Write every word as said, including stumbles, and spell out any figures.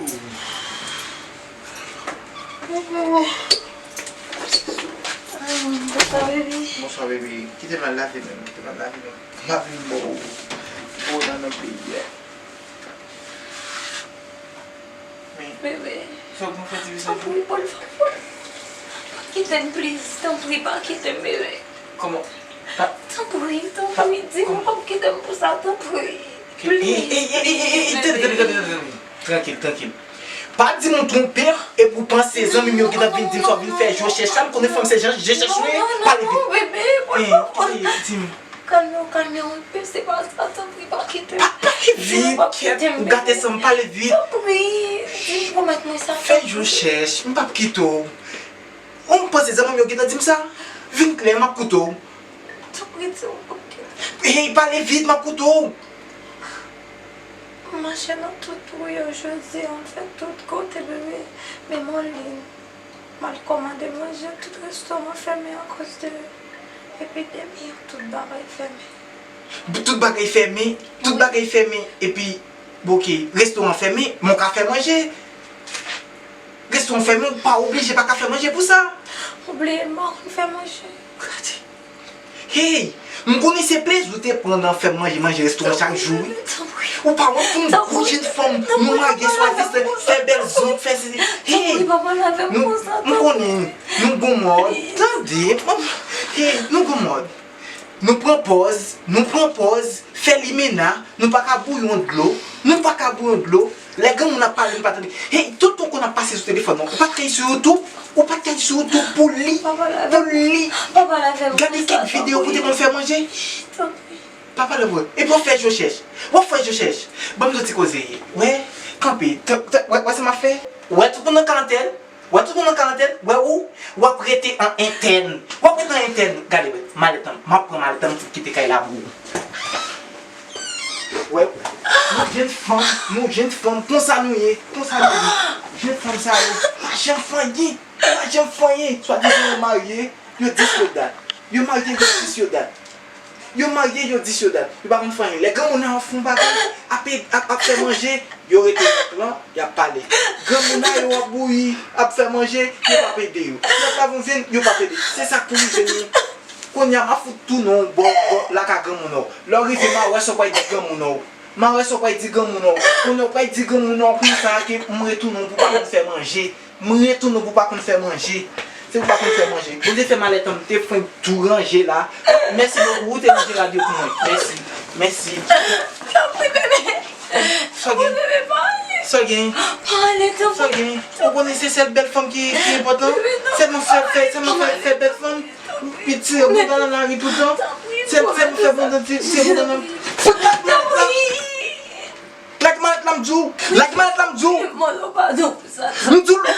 Ay, bonswa, baby. Bonswa, baby. Kite m al lave men m, kite m al lave men m. M pa vin ba w, ba w nan, nan peyi a. Men, bebe, sa w konn fè ti fi sa? Tanpri, pa, pa, pa kite m, please. Tanpri, pa kite m, bebe. Kòman? Pa, tanpri, tanpri, di m ou p ap kite m pou sa, tanpri. Please, please, bebe. Ey, ey, ey, ey, ey, tande, tande, tande, tande, tande. Trankil, trankil. Pa di m ou twonpe m epi w panse zanmi m yo gentan vin di m sa w vin fè je chèch la. M konnen fanm se jan je chèch nou ye. Pale vit. Non, non, non, bebe, pa, pa, pa. Ey, ey, di m. Kalme w, kalme w, se pa sa, tanpri, pa kite m. Pa, pale vit, kèt, ou gate san m, pale vit. Tanpri, di m pwomèt mwen sa, tanpri. Fè je chèch, m p ap kite w. Ou m panse zanmi m yo gentan di m sa? Vin klè, m ap koute w. Tanpri, di m, oke. Hey, pale vit, m ap koute w. M mache nan tout ri yo jodi a, m fè tout kote, bebe. Menm an liy, m al kòmande manje, tout restoran fèmen akoz de epidemi an, tout bagay fèmen. Tout bagay fèmen, tout bagay fèmen, epi, bon, oke, restoran fèmen, men w ka fè manje. Restoran fèmen, ou pa oblije pa ka fè manje pou sa. Ou bliye m pa konn fè manje. Gade. Hey, m konnen se plezi w te pran nan fè m manje, manje restoran chak jou, wi. Tanpri, tanpri. Ou pa wont pou m gwo jenn fanm, nou marye swadizan, fè bèl zong, fè se, hey, tanpri, pa pale avè m konsa, tanpri. M konnen, nou gon mòd. Tande, hey, nou gon mòd. Nou pran pòz, nou pran pòz, fè limena, nou pa ka bouyi yon dlo, nou pa ka bouyi yon dlo. Lè granmoun ap pale, nou pa tande. Hey, tonton konn ap pase sou telefòn nan. Ou pa t ka sou YouTube, ou pa t ka sou YouTube pou li, pou li. Gade kèk videyo pou te konn fè manje. Pa pale vre. Epi w ap fè je chèch. W ap fè je chèch. Ban m di w ti koze. Wè, kanpe. Wè, wè sa m ap fè? Wè tout moun nan karantèn. Wè tout moun nan karantèn, wè ou, w ap rete an entèn. W ap rete an entèn. Gade, wè, malèt lan, m ap pran malèt lan, m fout kite kay la pou ou. Wè, nou jenn fanm, nou jenn fanm, konsa nou ye, konsa nou ye. Jenn fanm sa yo, pa janm fè anyen, pa janm fè anyen. Swadizan yo marye, yo dis yo dat. Yo marye, yo dis yo dat. Yo marye, yo dis yo dat. Yo pa konn fè anyen. Lè granmoun nan ap fè yon bagay, ap, ap, ap fè manje, yo rete nan plan, y ap pale. Granmoun nan yo ap bouyi, ap fè manje, yo p ap ede yo. Y ap lave yon vyann, yo p ap ede. Se sa k pou rive nou. Kounye a, m ap fout tounen w bò, bò lakay granmoun nan. Lè w rive, m a wè sa w pral di granmoun nan. M a wè sa w pral di granmoun nan. Kounye a, w pral di granmoun nan konsa ke m retounen w pou pa konn fè manje. M retounen w pou pa konn fè manje. Se pou pa konn fè manje. Bondye fè malèt an, m te fwenk tou ranje la. Mèsi bokou, ou te ranje radyo pou mwen. Mèsi. Mèsi. Tanpri, bebe. Sa gen? Bebe, pa ale. Sa gen? Pa ale, tanpri. Sa gen? Ou konnen se sèl bèl fanm ki, ki enpòtan? Bebe, non. Sèlman fè, fè, sèlman fè, fè bèl fanm. Piti, ou nan lari toutan. Tanpri, sèl, sèlman fè bon, ti, ti bon nan. Fout la, la, la. Tanpri. Lage malèt la, m di w. Lage malèt la, m di w. Molo, padon pou sa. M di w.